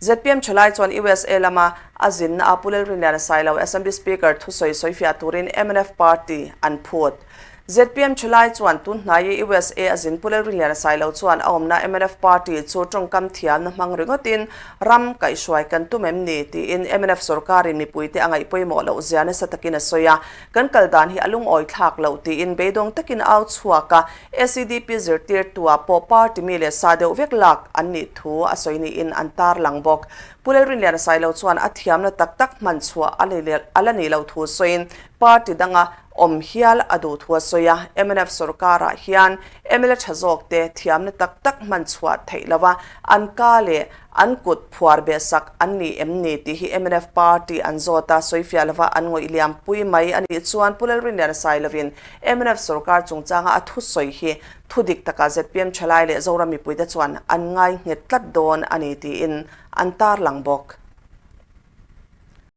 ZPM thalai chuan USA lama a zinna a Pu Lalrinliana Sailo Assembly Speaker thusawi sawifiah turin mnf party an phut. ZPM thalai chuan tun hnai USA a zin Pu Lalrinliana Sailo chuan a awmna mnf party chu tawngkam thiamna hmang ringawtin ram kaihhruai kan tum em ni tiin mnf sorkarin mipuite a ngaih pawimawh loh zia nasa takin a sawi a. Kan kal dan hi a lungawi thlak loh tiin beidawng takin au chhuak a, SEDP zirtirtua pawh party mi leh sa deuh vek lak an nih thu a sawi niin an tarlang bawk. Pu Lalrinliana Sailo chuan a thiamna tak tak hman chhuah a la nih loh thu sawiin party danga awm hial a duh thu a sawi a, mnf sorkarah hian mla tha zawkte thiamna tak tak hman chhuah theih lova an ka leh An kut phuar beh sak an ni em ni tih hi mnf party an zawt a, sawifiah lova an ngawih liam pui mai a nih chuan Pu Lalrinliana Sailovin mnf sorkar chungchanga a thusawi hi thudik takah zpm thalai leh Zoram mipuite chuan an ngai nghet tlat dawn a ni tiin an tarlang bawk.